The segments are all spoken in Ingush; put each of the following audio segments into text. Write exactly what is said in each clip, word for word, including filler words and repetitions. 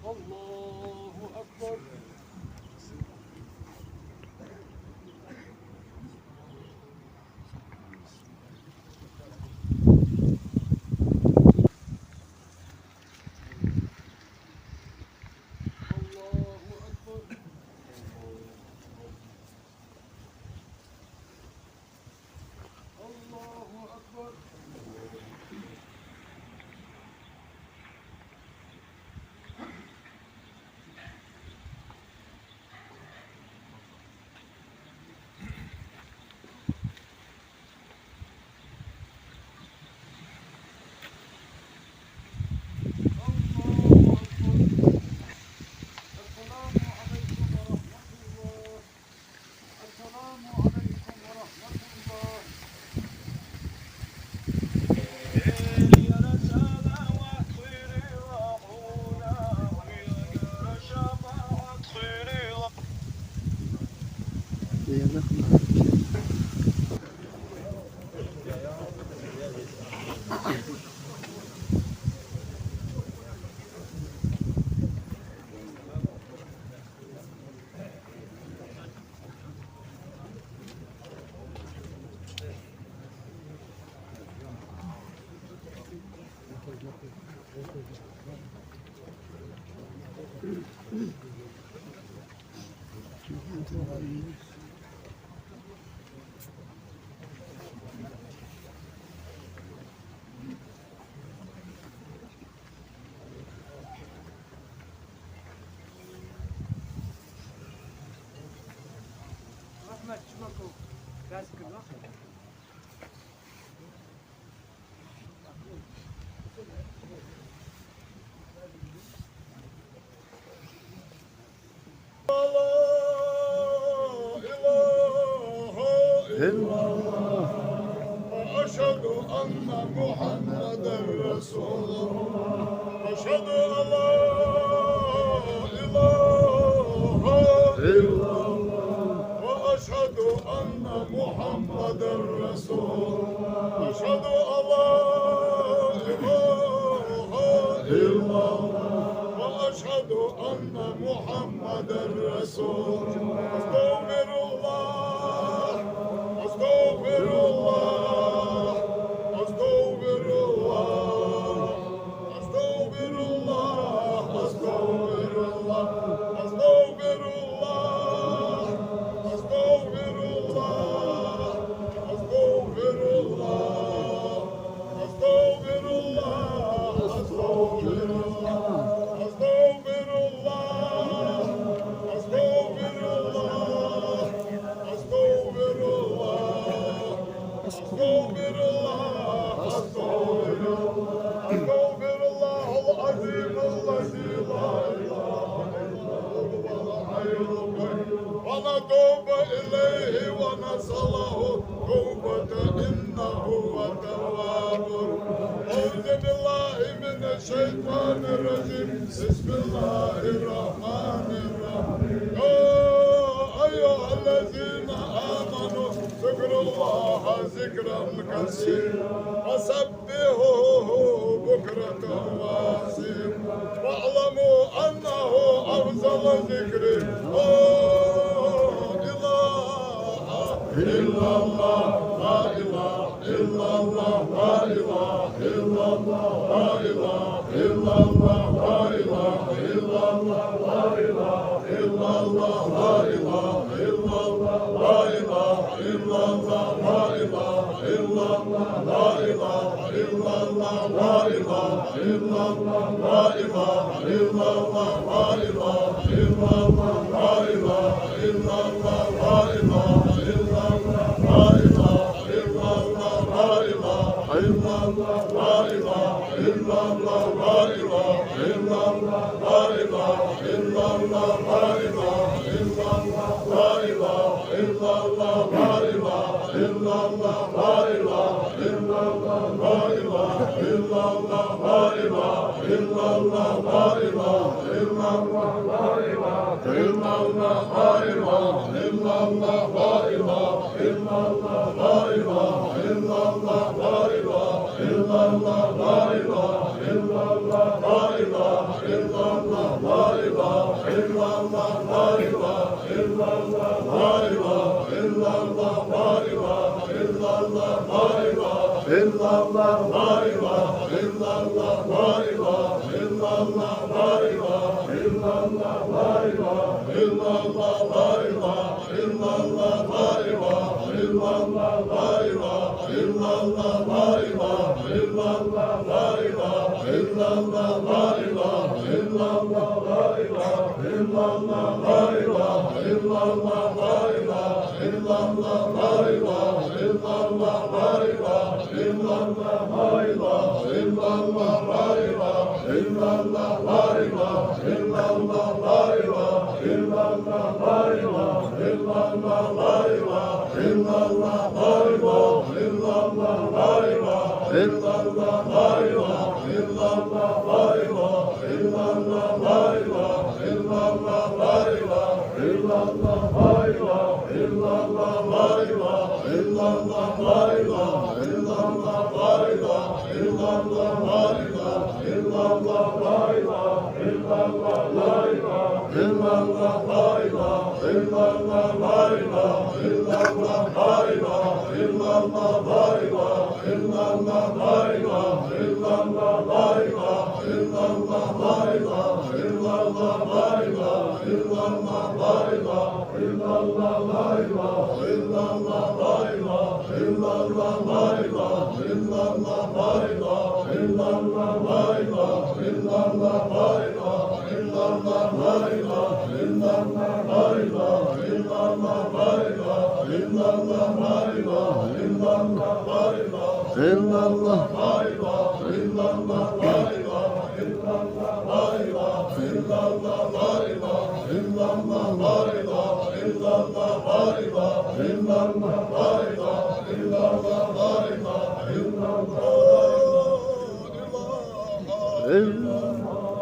الله أكبر. الله أكبر. الله أكبر. الله أكبر. السلام عليكم ورحمة الله. السلام عليكم ورحمة الله. لا إله إلا الله. وأشهد أن محمدا رسول الله. أشهد أن لا إله إلا الله. وأشهد أن محمدا رسول الله. أشهد أن لا إله إلا الله. وأشهد أن محمدا رسول الله. أستغفر الله. أستغفر الله. أستغفر الله. أستغفر الله. أستغفر الله. أستغفر الله. أستغفر الله. أستغفر الله. أستغفر الله. أستغفر الله. أستغفر الله. أستغفر الله. أستغفر الله. أستغفر الله. أستغفر الله. أستغفر الله العظيم الذي لا إله إلا هو الحي القيوم. ونتوب إليه ونسأله التوبة إنه هو التواب الرحيم. أعوذ بالله من الشيطان الرجيم. بسم الله الرحمن الرحيم. يا أيها الذين آمنوا اذكروا الله ذكرا كثيرا وسبحوه بكرة وأصيلا. واعلموا أنه أفضل الذكر لا إله إلا الله. لا إله إلا الله. لا إله إلا الله. لا إله إلا الله. لا إله إلا الله. لا إله إلا الله. لا إله إلا الله. لا إله إلا الله. لا إله إلا الله. لا إله إلا الله.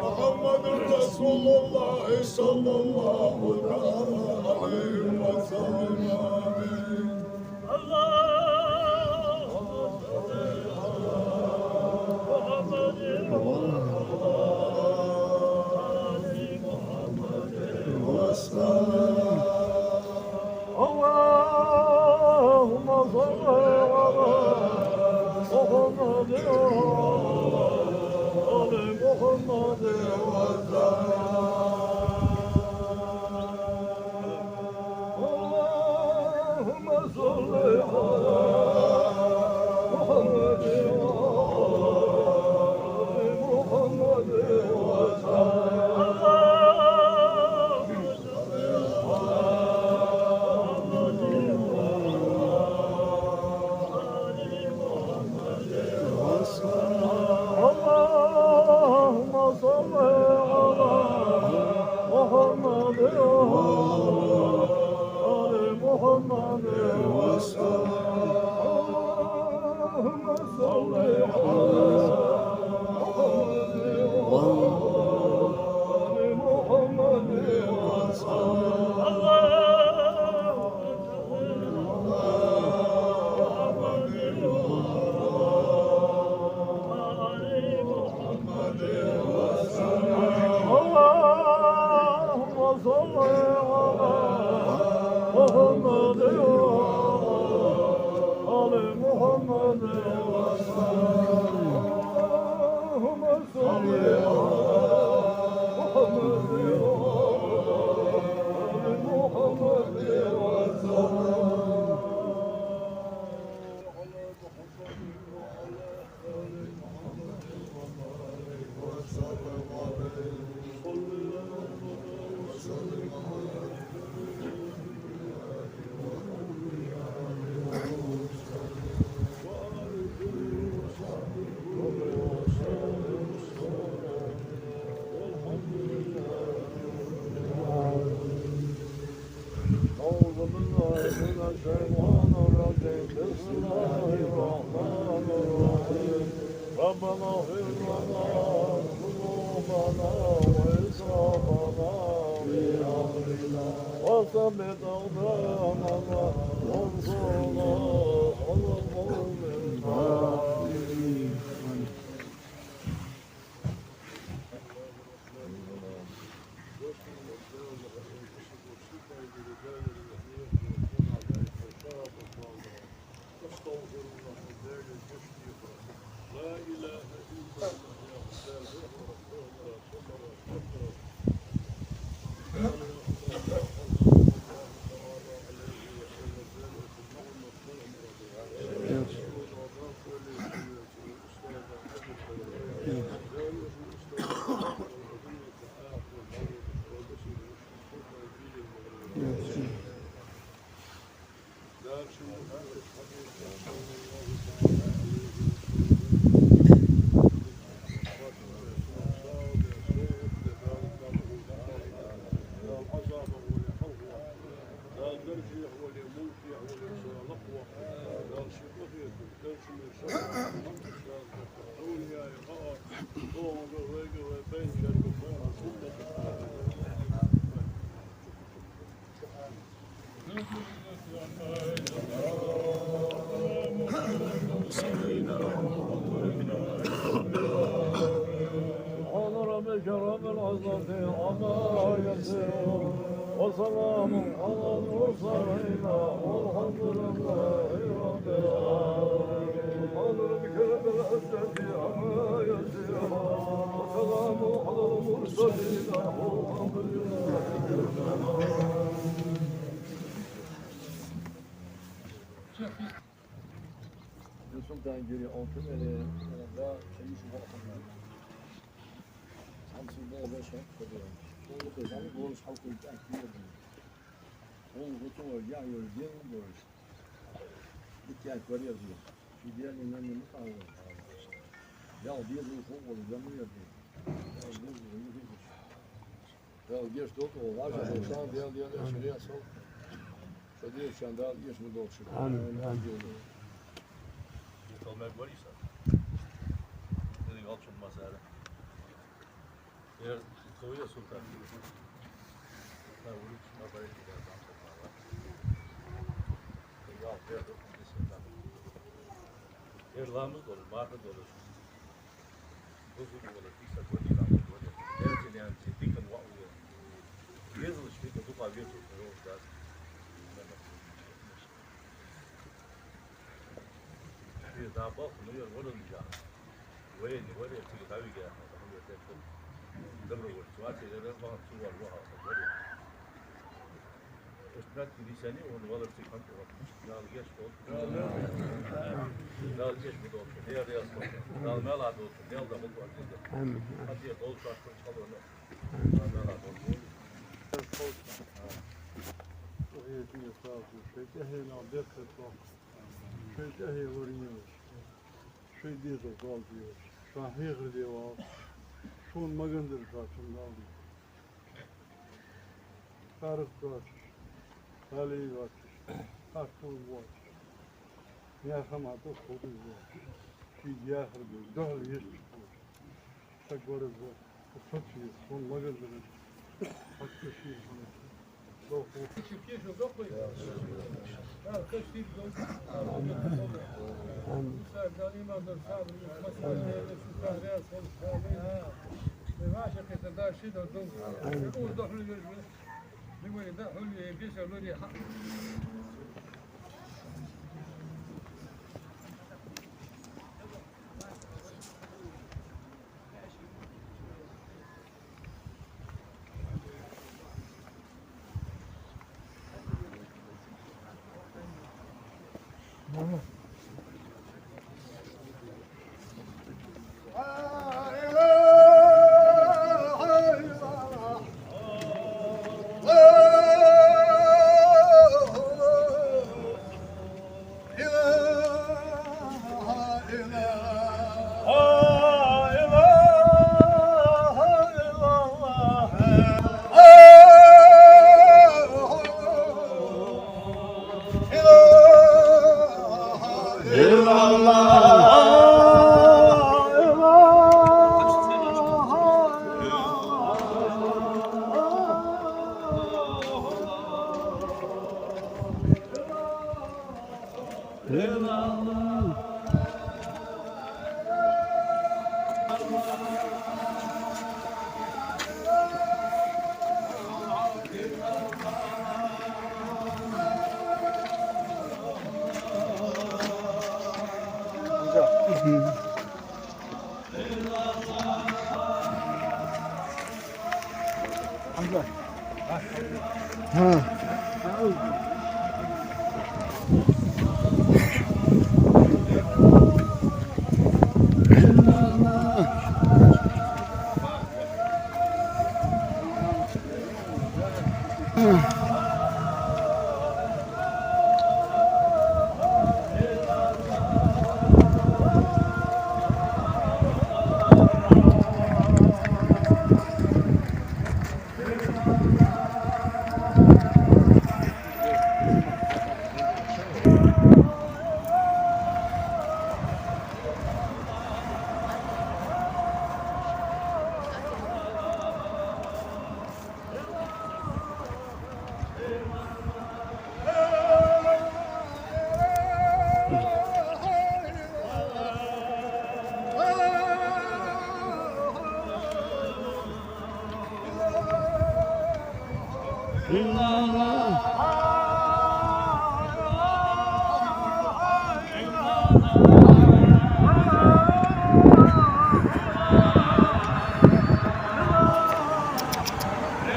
محمد رسول الله صلى الله تعالى عليه وسلم. آمين. اللهم صل على محمد وعلى آل محمد وسلم. اللهم صل على محمد وعلى آل محمد وسلم. اللهم صل على محمد وعلى آل محمد وسلم. اللهم صل على محمد وعلى آل محمد وسلم. اللهم صل على محمد وعلى آل محمد وسلم. اللهم صل على محمد وعلى آل محمد وسلم. اللهم صل على محمد وعلى آل محمد وسلم. أعوذ بالله من الشيطان الرجيم. بسم الله الرحمن الرحيم. ربنا اغفر لنا ذنوبنا وإسرافنا في أمرنا وثبت أقدامنا وانصرنا على القوم الكافرين. سبحان ربك رب العزة عما يصفون. وسلام على المرسلين والحمد لله رب العالمين. سبحان ربك رب العزة عما يصفون. وسلام على المرسلين والحمد لله رب العالمين. Султан Гири, он кемере, он да, шейх Мухаммад. Хьамсин бала беш хьакъ хабира. Шоана хеза, ами, голаш хьалкхуьйту аьттув йода. Шоана гӀо ца вар, яхь йола ден голаш. Дика яхь вар яхь. Ши ден нанна ма хьавар. Ял дезал хӀу вар, зама яхь. Ял дезал хӀу вар. Дала гешт долда, ваша долча, Дала, Дала, шариат сол. Шо дешан Дала гешт ма долда шо. Амин, амин. Дала мегаргва са. Деррига алчун масара. Ер ховия султан. Та улич ма бари да замса мала. Ял, ер документ султан. Ер ламаз долаш, марха долаш. Бузуг вала, киса годи ламаз вала. Ер зилянци, дикан ва уя. Везалаш вика дукха везу, рождас. Ши да балх, ну, ер валун жа. Вайни, вайни, цига давига, ну, ер дешун. Добровольцы, вати, ер вал, цувал, вал, вал. Ишт братки дисани, он валар цига хӀама тӀа. Дала гешт долда. Дала гешт ма долда. Дала, Дала, Дала мел а долда. Дала да хӀама тӀа. Амин. Хьаде долда, шоаш чу чхьалона. Дала мел а долда. Шоай тӀехьенах беркат доаккха. Шоай тӀехье лорае йолаш. Шоай дезал доал де йолаш. Шоана хьехар де воалаш. Шоана магандар шоашта Дала. Тарих доацаш, талий воацаш, харцо воацаш, наьха мара тӀа хургдоацаш воацаш, ший яхар бе, духьал езаш воацаш. Са гораз ба, са цо ца еза, сона магандар, хьакъ ца шийна хӀама. Доху. Амин.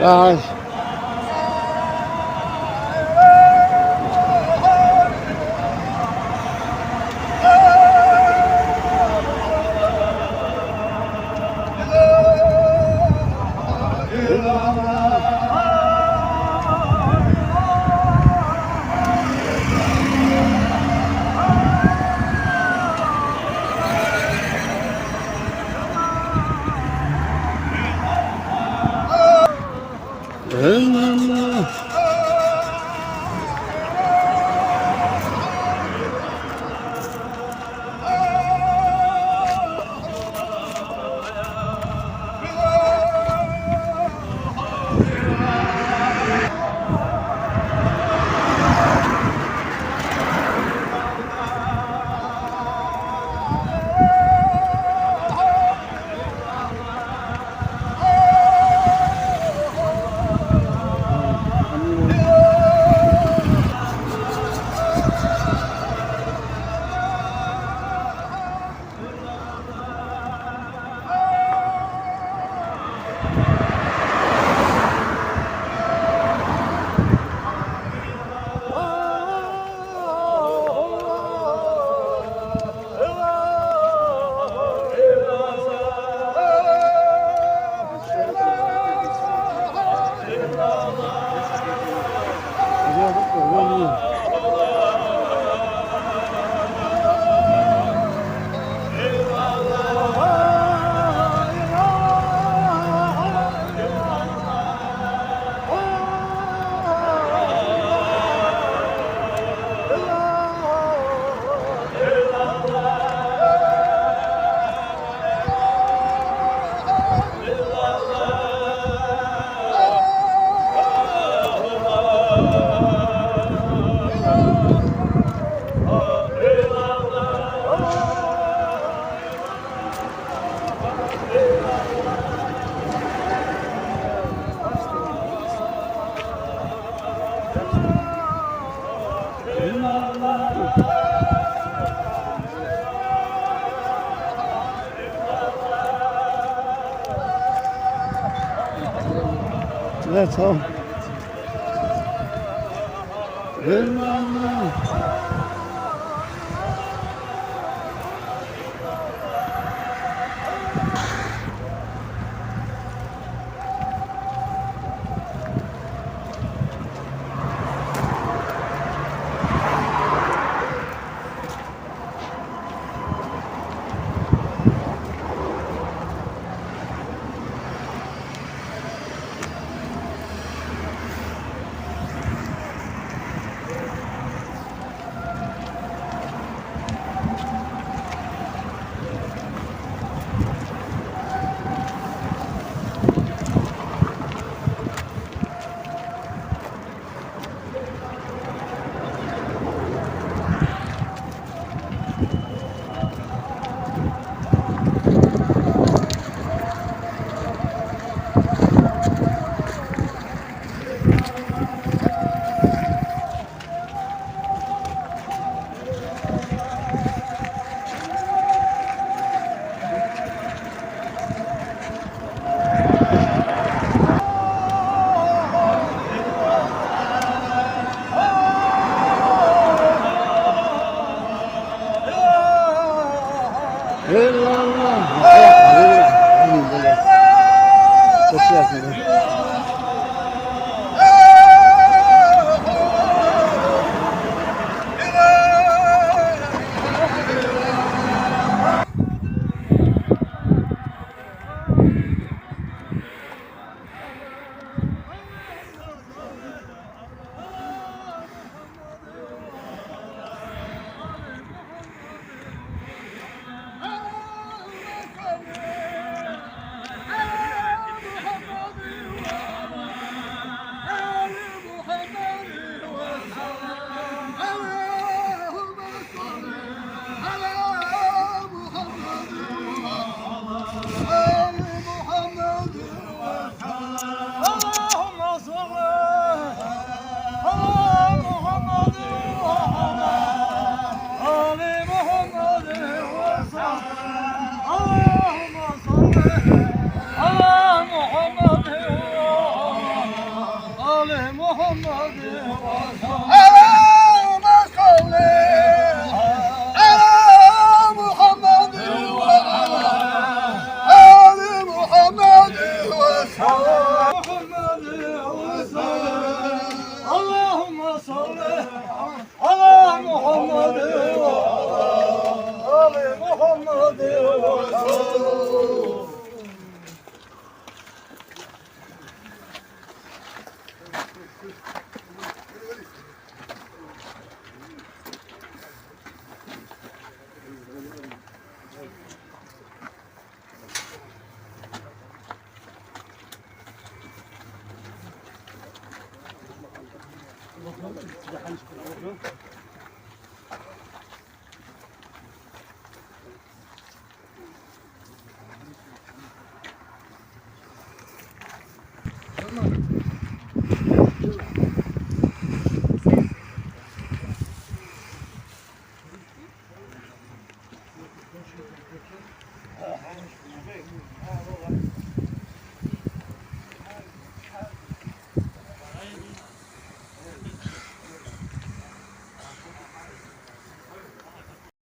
Ай. That's all. محمد وعلى آل محمد وسلم.